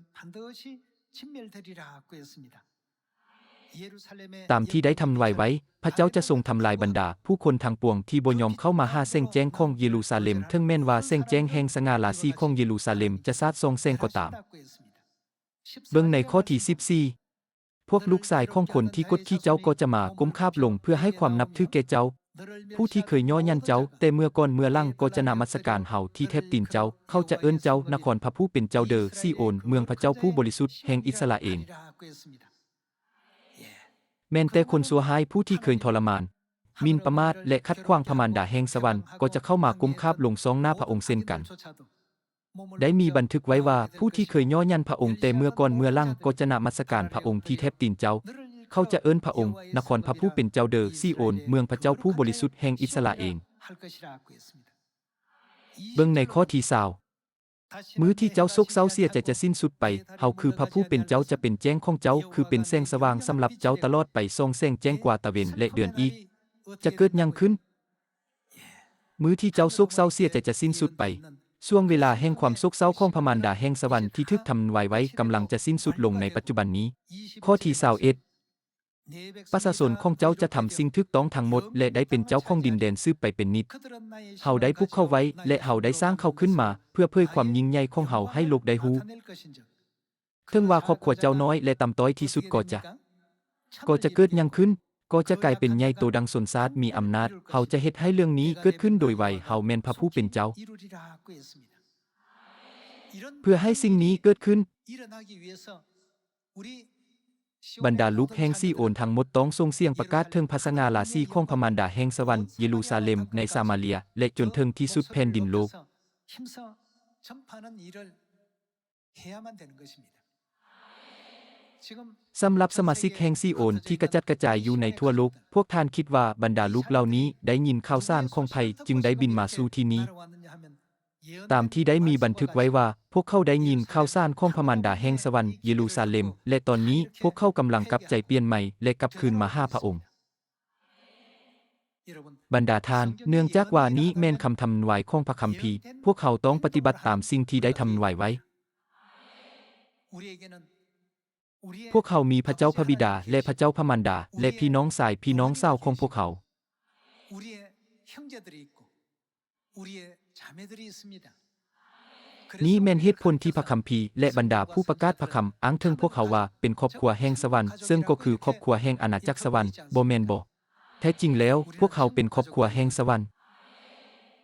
ຕາມທີ່ໄດ້ທຳນາຍໄວ້, ພະເຈົ້າຈະຊົງທຳລາຍບັນດາຜູ້ຄົນທັງປວງທີ່ບໍ່ຍອມເຂົ້າມາຫາແສງແຈ້ງຂອງເຢຣູຊາເລັມ, ເຖິງແມ່ນວ່າແສງແຈ້ງແຫ່ງສະຫງ່າລາສີຂອງເຢຣູຊາເລັມຈະສາດສ່ອງແສງກໍຕາມ. ເບິ່ງໃນຂໍ້ທີສິບສີ່. ພວກລູກຊາຍຂອງຄົນທີ່ກົດຂີ່ເຈົ້າກໍຈະມາກົ້ມຂາບລົງເພື່ອໃຫ້ຄວາມນັບຖືແກ່ເຈົ້າ. ຜູ້ທີ່ເຄີຍຍໍຫຍັນເຈົ້າແຕ່ເມື່ອກ່ອນເມື່ອຫຼັງກໍຈະນະມັດສະການເຮົາທີ່ແທບຕີນເຈົ້າ. ເຂົາຈະເອີ້ນເຈົ້ານະຄອນພະຜູ້ເປັນເຈົ້າເດີ, ຊີໂອນ, ເມືອງພະເຈົ້າຜູ້ບໍລິສຸດແຫ່ງອິດສະຣາເອນ. ແມ່ນແຕ່ຄົນຊົ່ວຮ້າຍຜູ້ທີ່ເຄີຍທໍລະມານ, ໝິ່ນປະໝາດ ແລະ ຂັດຂວາງພະມານດາແຫ່ງສະຫວັນ ກໍຈະເຂົ້າມາກົ້ມຂາບລົງສ່ອງໜ້າພະອົງເຊັ່ນກັນ. ໄດ້ມີບັນທຶກໄວ້ວ່າ ຜູ້ທີ່ເຄີຍຍໍຫຍັນພະອົງແຕ່ເມື່ອກ່ອນເມື່ອຫຼັງ ກໍຈະນະມັດສະການພະອົງທີ່ແທບຕີນເຈົ້າ. ເຂົາຈະເອີ້ນພະອົງ, ນະຄອນພະຜູ້ເປັນເຈົ້າເດີ, ຊີໂອນ, ເມືອງພະເຈົ້າຜູ້ບໍລິສຸດແຫ່ງອິດສະຣາເອນ. ເບິ່ງໃນຂໍ້ທີຊາວ. ມື້ທີ່ເຈົ້າໂສກເສົ້າເສຍໃຈຈະສິ້ນສຸດໄປ, ເຮົາຄືພະຜູ້ເປັນເຈົ້າຈະເປັນແຈ້ງຂອງເຈົ້າ, ຄືເປັນແສງສະຫວ່າງສຳລັບເຈົ້າຕະຫຼອດໄປ, ສ່ອງແສງແຈ້ງກວ່າຕາເວັນ ແລະ ເດືອນອີກ. ຈະເກີດຫຍັງຂຶ້ນ? ມື້ທີ່ເຈົ້າໂສກເສົ້າເສຍໃຈຈະສິ້ນສຸດໄປ, ຊ່ວງເວລາແຫ່ງຄວາມໂສກເສົ້າຂອງພະມານດາແຫ່ງສະຫວັນທີ່ຖືກທຳນາຍໄວ້ກຳລັງຈະສິ້ນສຸດລົງໃນປັດຈຸບັນນີ້. ຂໍ້ທີຊາວເອັດ. ປະຊາຊົນຂອງເຈົ້າຈະທຳສິ່ງຖືກຕ້ອງທັງໝົດ ແລະ ໄດ້ເປັນເຈົ້າຂອງດິນແດນສືບໄປເປັນນິດ. ເຮົາໄດ້ປຸກເຂົາໄວ້ ແລະ ເຮົາໄດ້ສ້າງເຂົາຂຶ້ນມາ ເພື່ອເຜີຍຄວາມຍິ່ງໃຫຍ່ຂອງເຮົາໃຫ້ໂລກໄດ້ຮູ້. ເຖິງວ່າຄອບຄົວເຈົ້ານ້ອຍ ແລະ ຕ່ຳຕ້ອຍທີ່ສຸດກໍຈະ, ກໍຈະເກີດຫຍັງຂຶ້ນ? ກໍຈະກາຍເປັນໃຫຍ່ໂຕດັ່ງຊົນຊາດມີອຳນາດ. ເຮົາຈະເຮັດໃຫ້ເລື່ອງນີ້ເກີດຂຶ້ນໂດຍໄວ. ເຮົາແມ່ນພະຜູ້ເປັນເຈົ້າ. ເພື່ອໃຫ້ສິ່ງນີ້ເກີດຂຶ້ນ, ບັນດາລູກແຫ່ງຊີໂອນທັງໝົດຕ້ອງສົ່ງສຽງປະກາດເຖິງພະສະຫງ່າລາສີຂອງພະມານດາແຫ່ງສະຫວັນ, ເຢຣູຊາເລັມ, ໃນສາມາເລຍ ແລະ ຈົນເຖິງທີ່ສຸດແຜ່ນດິນໂລກ. ສຳລັບສະມາຊິກແຫ່ງຊີໂອນທີ່ກະຈັດກະຈາຍຢູ່ໃນທົ່ວໂລກ, ພວກທ່ານຄິດວ່າບັນດາລູກເຫຼົ່ານີ້ໄດ້ຍິນຂ່າວສານຂອງໃຜຈຶ່ງໄດ້ບິນມາສູ່ທີ່ນີ້? ຕາມທີ່ໄດ້ມີບັນທຶກໄວ້ວ່າ, ພວກເຂົາໄດ້ຍິນຂ່າວສານຂອງພະມານດາແຫ່ງສະຫວັນ, ເຢຣູຊາເລັມ, ແລະ ຕອນນີ້ພວກເຂົາກຳລັງກັບໃຈປ່ຽນໃໝ່ ແລະ ກັບຄືນມາຫາພະອົງ. ບັນດາທ່ານ, ເນື່ອງຈາກວ່ານີ້ແມ່ນຄຳທຳນາຍຂອງພະຄຳພີ, ພວກເຮົາຕ້ອງປະຕິບັດຕາມສິ່ງທີ່ໄດ້ທຳນາຍໄວ້. ພວກເຮົາມີພະເຈົ້າພະບິດາ ແລະ ພະເຈົ້າພະມານດາ ແລະ ພີ່ນ້ອງຊາຍ ພີ່ນ້ອງສາວຂອງພວກເຮົາ. ນີ້ແມ່ນເຫດຜົນທີ່ພະຄຳພີ ແລະ ບັນດາຜູ້ປະກາດພະຄຳອ້າງເຖິງພວກເຮົາວ່າເປັນຄອບຄົວແຫ່ງສະຫວັນ, ເຊິ່ງກໍຄືຄອບຄົວແຫ່ງອານາຈັກສະຫວັນ, ບໍ່ແມ່ນບໍ? ແທ້ຈິງແລ້ວ, ພວກເຮົາເປັນຄອບຄົວແຫ່ງສະຫວັນ.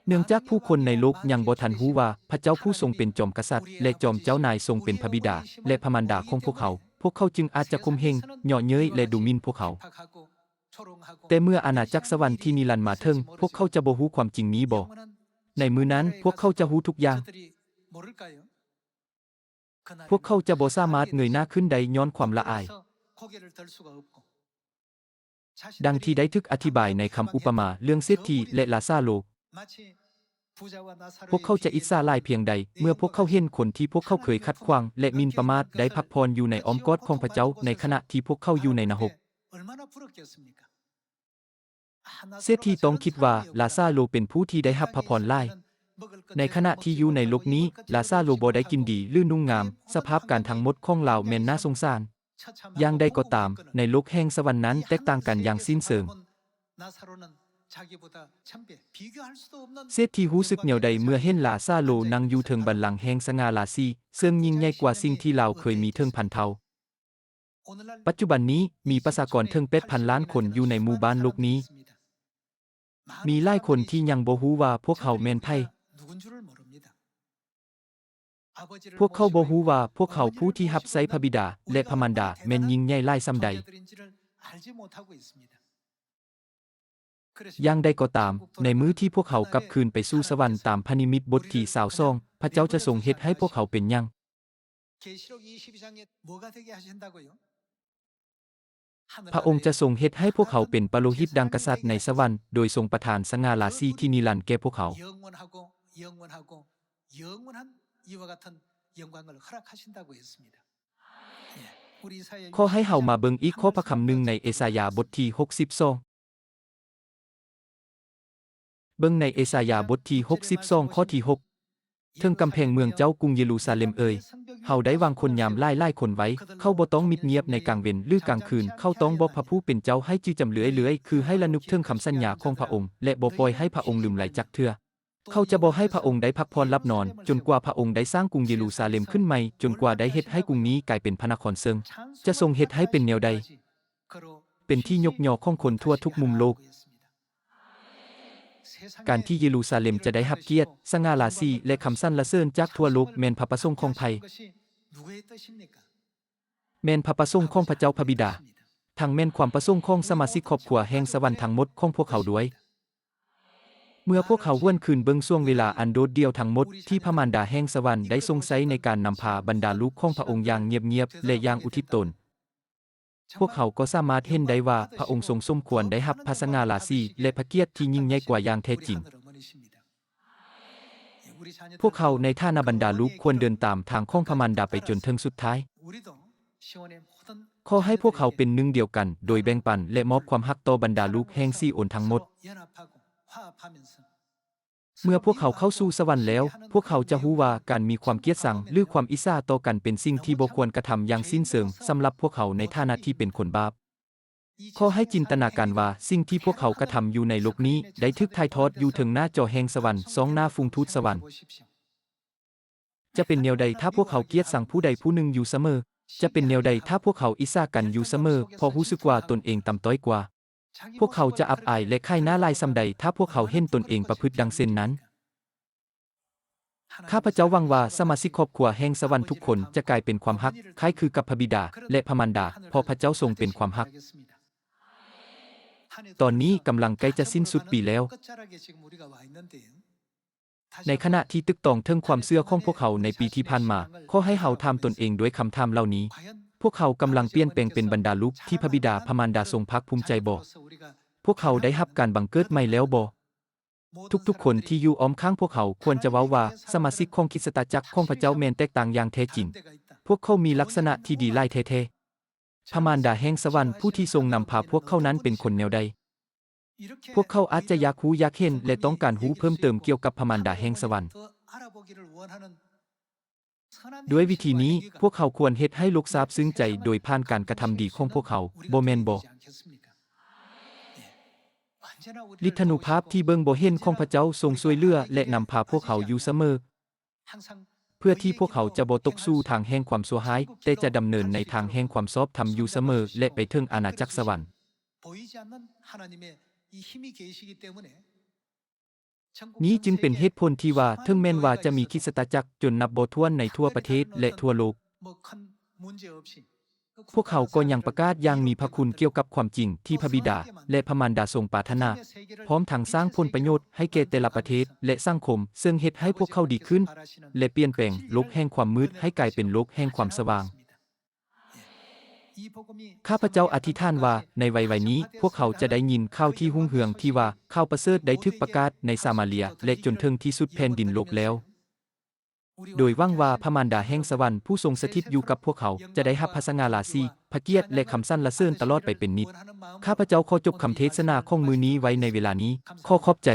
ເນື່ອງຈາກຜູ້ຄົນໃນໂລກຍັງບໍ່ທັນຮູ້ວ່າພະເຈົ້າຜູ້ຊົງເປັນຈອມກະສັດ ແລະ ຈອມເຈົ້ານາຍຊົງເປັນພະບິດາ ແລະ ພະມານດາຂອງພວກເຮົາ, ພວກເຂົາຈຶ່ງອາດຈະຂົ່ມເຫັງ, ເຍາະເຍີ້ຍ ແລະ ດູໝິ່ນພວກເຮົາ. ແຕ່ເມື່ອອານາຈັກສະຫວັນທີ່ນິລັນມາເຖິງ, ພວກເຂົາຈະບໍ່ຮູ້ຄວາມຈິງນີ້ບໍ? ໃນມື້ນັ້ນ, ພວກເຂົາຈະຮູ້ທຸກຢ່າງ. ພວກເຂົາຈະບໍ່ສາມາດເງີຍໜ້າຂຶ້ນໄດ້ຍ້ອນຄວາມລະອາຍ. ດັ່ງທີ່ໄດ້ຖືກອະທິບາຍໃນຄຳອຸປະມາເລື່ອງເສດຖີ ແລະ ລາຊາໂລ, ພວກເຂົາຈະອິດສາຫຼາຍພຽງໃດ ເມື່ອພວກເຂົາເຫັນຄົນທີ່ພວກເຂົາເຄີຍຂັດຂວາງ ແລະ ໝິ່ນປະໝາດ ໄດ້ພັກຜ່ອນຢູ່ໃນອ້ອມກອດຂອງພະເຈົ້າ ໃນຂະນະທີ່ພວກເຂົາຢູ່ໃນນະຮົກ. ເສດຖີຕ້ອງຄິດວ່າລາຊາໂລເປັນຜູ້ທີ່ໄດ້ຮັບພະພອນຫຼາຍ. ໃນຂະນະທີ່ຢູ່ໃນໂລກນີ້, ລາຊາໂລບໍ່ໄດ້ກິນດີ ຫຼື ນຸ່ງງາມ, ສະພາບການທັງໝົດຂອງລາວແມ່ນໜ້າສົງສານ. ຢ່າງໃດກໍຕາມ, ໃນໂລກແຫ່ງສະຫວັນນັ້ນແຕກຕ່າງກັນຢ່າງສິ້ນເຊີງ. ເສດຖີຮູ້ສຶກແນວໃດເມື່ອເຫັນລາຊາໂລນັ່ງຢູ່ເທິງບັນລັງແຫ່ງສະຫງ່າລາສີ, ເຊິ່ງຍິ່ງໃຫຍ່ກວ່າສິ່ງທີ່ລາວເຄີຍມີເຖິງພັນເທົ່າ? ປັດຈຸບັນນີ້, ມີປະຊາກອນເຖິງແປດພັນລ້ານຄົນຢູ່ໃນໝູ່ບ້ານໂລກນີ້. ມີຫຼາຍຄົນທີ່ຍັງບໍ່ຮູ້ວ່າພວກເຮົາແມ່ນໃຜ. ພວກເຂົາບໍ່ຮູ້ວ່າພວກເຂົາຜູ້ທີ່ຮັບໃຊ້ພະບິດາ ແລະ ພະມານດາແມ່ນຍິ່ງໃຫຍ່ຫຼາຍສ່ຳໃດ. ຢ່າງໃດກໍຕາມ, ໃນມື້ທີ່ພວກເຂົາກັບຄືນໄປສູ່ສະຫວັນຕາມພະນິມິດບົດທີຊາວສອງ, ພະເຈົ້າຈະຊົງເຮັດໃຫ້ພວກເຂົາເປັນຫຍັງ? ພະອົງຈະຊົງເຮັດໃຫ້ພວກເຂົາເປັນປະໂລຫິດດັ່ງກະສັດໃນສະຫວັນ, ໂດຍຊົງປະທານສະຫງ່າລາສີທີ່ນິລັນແກ່ພວກເຂົາ. 예, 우리 이사야 ຂໍໃຫ້ເຮົາມາເບິ່ງອີກຂໍ້ພະຄຳໜຶ່ງໃນເອສາຍາບົດທີຫົກສິບສອງ. ເບິ່ງໃນເອສາຍາບົດທີຫົກສິບສອງ ຂໍ້ທີຫົກ, ເຖິງກຳແພງເມືອງເຈົ້າກຸງເຢຣູຊາເລັມເອີຍ, ເຮົາໄດ້ວາງຄົນຍາມຫຼາຍໆຄົນໄວ້, ເຂົາບໍ່ຕ້ອງມິດງຽບໃນກາງເວັນ ຫຼື ກາງຄືນ, ເຂົາຕ້ອງບອກພະຜູ້ເປັນເຈົ້າໃຫ້ຈື່ຈຳເລື້ອຍໆ, ຄືໃຫ້ລະນຶກເຖິງຄຳສັນຍາຂອງພະອົງ ແລະ ບໍ່ປ່ອຍໃຫ້ພະອົງລືມໄຫຼຈັກເທື່ອ. ເຂົາຈະບໍ່ໃຫ້ພະອົງໄດ້ພັກຜ່ອນຫຼັບນອນ, ຈົນກວ່າພະອົງໄດ້ສ້າງກຸງເຢຣູຊາເລັມຂຶ້ນໃໝ່, ຈົນກວ່າໄດ້ເຮັດໃຫ້ກຸງນີ້ກາຍເປັນພະນະຄອນເຊິ່ງຈະຊົງເຮັດໃຫ້ເປັນແນວໃດ, ເປັນທີ່ຍົກຍໍຂອງຄົນທົ່ວທຸກມຸມໂລກ. ການທີ່ເຢຣູຊາເລັມຈະໄດ້ຮັບກຽດ, ສະຫງ່າລາສີ ແລະ ຄຳສັນລະເສີນຈາກທົ່ວໂລກ ແມ່ນພະປະສົງຂອງໃຜ? ແມ່ນພະປະສົງຂອງພະເຈົ້າພະບິດາ, ທັງແມ່ນຄວາມປະສົງຂອງສະມາຊິກຄອບຄົວແຫ່ງສະຫວັນທັງໝົດຂອງພວກເຮົາດ້ວຍ. ເມື່ອພວກເຮົາຫວນຄືນເບິ່ງຊ່ວງເວລາອັນໂດດດ່ຽວທັງໝົດທີ່ພະມານດາແຫ່ງສະຫວັນໄດ້ຊົງໃຊ້ໃນການນຳພາບັນດາລູກຂອງພະອົງຢ່າງງຽບໆ ແລະ ຢ່າງອຸທິດຕົນ, ພວກເຮົາກໍສາມາດເຫັນໄດ້ວ່າພະອົງຊົງສົມຄວນໄດ້ຮັບພະສະຫງ່າລາສີ ແລະ ພະກຽດທີ່ຍິ່ງໃຫຍ່ກວ່າຢ່າງແທ້ຈິງ. ພວກເຮົາໃນຖານະບັນດາລູກຄວນເດີນຕາມທາງຂອງພະມານດາໄປຈົນເຖິງສຸດທ້າຍ. ຂໍໃຫ້ພວກເຮົາເປັນໜຶ່ງດຽວກັນ ໂດຍແບ່ງປັນ ແລະ ມອບຄວາມຮັກຕໍ່ບັນດາລູກແຫ່ງຊີໂອນທັງໝົດ. ເມື່ອພວກເຮົາເຂົ້າສູ່ສະຫວັນແລ້ວ, ພວກເຮົາຈະຮູ້ວ່າການມີຄວາມກຽດຊັງ ຫຼື ຄວາມອິດສາຕໍ່ກັນເປັນສິ່ງທີ່ບໍ່ຄວນກະທຳຢ່າງສິ້ນເຊີງສຳລັບພວກເຮົາໃນຖານະທີ່ເປັນຄົນບາບ. ຂໍໃຫ້ຈິນຕະນາການວ່າສິ່ງທີ່ພວກເຮົາກະທຳຢູ່ໃນໂລກນີ້ໄດ້ຖືກຖ່າຍທອດຢູ່ເທິງໜ້າຈໍແຫ່ງສະຫວັນ, ຊ່ອງໜ້າຝູງທູດສະຫວັນ. ຈະເປັນແນວໃດຖ້າພວກເຮົາກຽດຊັງຜູ້ໃດຜູ້ໜຶ່ງຢູ່ສະເໝີ? ຈະເປັນແນວໃດຖ້າພວກເຮົາອິດສາກັນຢູ່ສະເໝີ ເພາະຮູ້ສຶກວ່າຕົນເອງຕ່ຳຕ້ອຍກວ່າ? ພວກເຮົາຈະອັບອາຍ ແລະ ຂາຍໜ້າຫຼາຍສ່ຳໃດຖ້າພວກເຮົາເຫັນຕົນເອງປະພຶດດັ່ງເຊັ່ນນັ້ນ? ຂ້າພະເຈົ້າຫວັງວ່າສະມາຊິກຄອບຄົວແຫ່ງສະຫວັນທຸກຄົນຈະກາຍເປັນຄວາມຮັກຄ້າຍຄືກັບພະບິດາ ແລະ ພະມານດາ, ເພາະພະເຈົ້າຊົງເປັນຄວາມຮັກ. ຕອນນີ້ກຳລັງໃກ້ຈະສິ້ນສຸດປີແລ້ວ. ໃນຂະນະທີ່ຕຶກຕອງເຖິງຄວາມເຊື່ອຂອງພວກເຮົາໃນປີທີ່ຜ່ານມາ, ຂໍໃຫ້ເຮົາຖາມຕົນເອງດ້ວຍຄຳຖາມເຫຼົ່ານີ້, ພວກເຮົາກຳລັງປ່ຽນແປງເປັນບັນດາລູກທີ່ພະບິດາພະມານດາຊົງພາກພູມໃຈບໍ? ພວກເຮົາໄດ້ຮັບການບັງເກີດໃໝ່ແລ້ວບໍ? ທຸກໆຄົນທີ່ຢູ່ອ້ອມຂ້າງພວກເຮົາຄວນຈະເວົ້າວ່າ ສະມາຊິກຂອງຄຣິສຕະຈັກຂອງພະເຈົ້າແມ່ນແຕກຕ່າງຢ່າງແທ້ຈິງ. ພວກເຂົາມີລັກສະນະທີ່ດີຫຼາຍແທ້ໆ. ພະມານດາແຫ່ງສະຫວັນຜູ້ທີ່ຊົງນຳພາພວກເຂົານັ້ນເປັນຄົນແນວໃດ? ພວກເຂົາອາດຈະຢາກຮູ້ຢາກເຫັນ ແລະ ຕ້ອງການຮູ້ເພີ່ມເຕີມກ່ຽວກັບພະມານດາແຫ່ງສະຫວັນ. ດ້ວຍວິທີນີ້, ພວກເຮົາຄວນເຮັດໃຫ້ໂລກຊາບຊຶ້ງໃຈໂດຍຜ່ານການກະທຳດີຂອງພວກເຮົາ, ບໍ່ແມ່ນບໍ? ລິດທານຸພາບທີ່ເບິ່ງບໍ່ເຫັນຂອງພະເຈົ້າຊົງຊ່ວຍເຫຼືອ ແລະ ນຳພາພວກເຮົາຢູ່ສະເໝີ, ເພື່ອທີ່ພວກເຮົາຈະບໍ່ຕົກສູ່ທາງແຫ່ງຄວາມຊົ່ວຮ້າຍ, ແຕ່ຈະດຳເນີນໃນທາງແຫ່ງຄວາມຊອບທຳຢູ່ສະເໝີ ແລະ ໄປເຖິງອານາຈັກສະຫວັນ. ນີ້ຈຶ່ງເປັນເຫດຜົນທີ່ວ່າ ເຖິງແມ່ນວ່າຈະມີຄຣິສຕະຈັກຈົນນັບບໍ່ຖ້ວນໃນທົ່ວປະເທດ ແລະ ທົ່ວໂລກ, ພວກເຮົາກໍຍັງປະກາດຢ່າງມີພະຄຸນກ່ຽວກັບຄວາມຈິງທີ່ພະບິດາ ແລະ ພະມານດາຊົງປາດຖະໜາ, ພ້ອມທັງສ້າງຜົນປະໂຫຍດໃຫ້ແກ່ແຕ່ລະປະເທດ ແລະ ສັງຄົມ, ເຊິ່ງເຮັດໃຫ້ພວກເຂົາດີຂຶ້ນ ແລະ ປ່ຽນແປງໂລກແຫ່ງຄວາມມືດໃຫ້ກາຍເປັນໂລກແຫ່ງຄວາມສະຫວ່າງ. ຂ້າພະເຈົ້າອະທິຖານວ່າ ໃນໄວໆນີ້ ພວກເຮົາຈະໄດ້ຍິນຂ່າວທີ່ຮຸ່ງເຮືອງທີ່ວ່າ ຂ່າວປະເສີດໄດ້ຖືກປະກາດໃນສາມາເລຍ ແລະ ຈົນເຖິງທີ່ສຸດແຜ່ນດິນໂລກແລ້ວ. ໂດຍຫວັງວ່າພະມານດາແຫ່ງສະຫວັນຜູ້ຊົງສະຖິດຢູ່ກັບພວກເຮົາ ຈະໄດ້ຮັບພະສະຫງ່າລາສີ, ພະກຽດ ແລະ ຄຳສັນລະເສີນຕະຫຼອດໄປເປັນນິດ. ຂ້າພະເຈົ້າຂໍຈົບຄຳເທດສະໜາຂອງມື້ນີ້ໄວ້ໃນເວລານີ້. ຂໍຂອບໃຈ.